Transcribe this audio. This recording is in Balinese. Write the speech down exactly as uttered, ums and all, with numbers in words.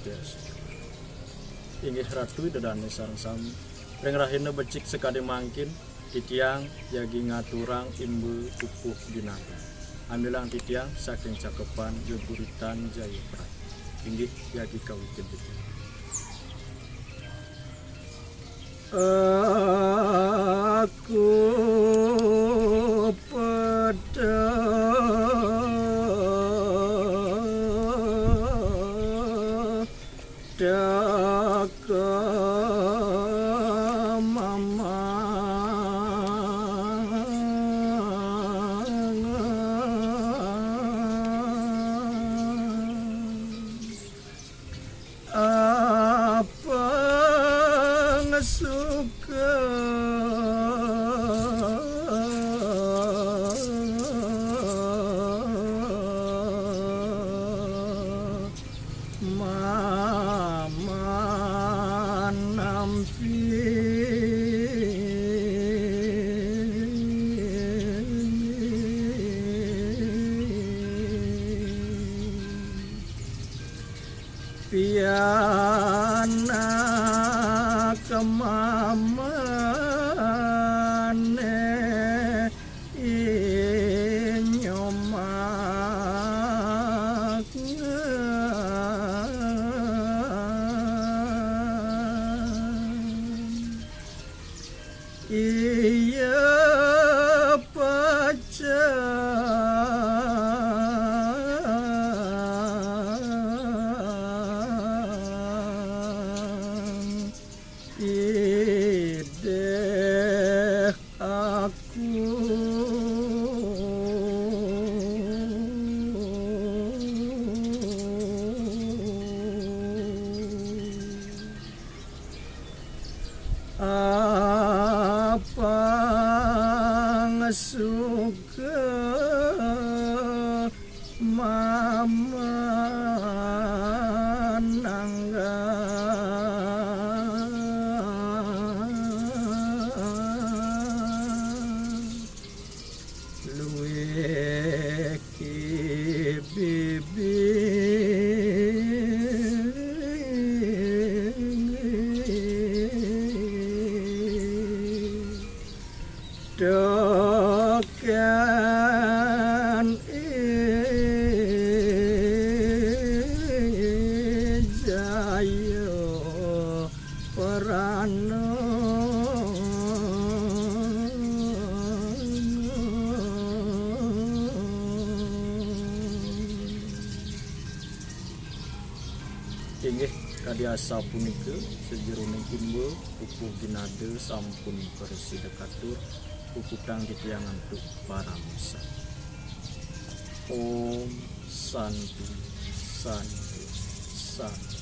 Yes. Inggih Ratu Ida Dané sareng sami. Ring rahina becik sakadi mangkin, titiang jagi ngaturang imba pupuh ginada. Amilang titiang saking Cakepan Geguritan Jayaprat. Inggih jagi kawitin titiang. Aku petaka mamang. Apang suka mamanampi. Pianak mamané inyomak. Iya pacang idih aku. Apang suka mamanangga. Luwih ki bibi tekan ijaya perana. Inggih, kadi asapunika sajeroning imba pupuh ginada sampun prasida katur, puputang titiang antuk paramasan. Om Santi, Santi, Santi.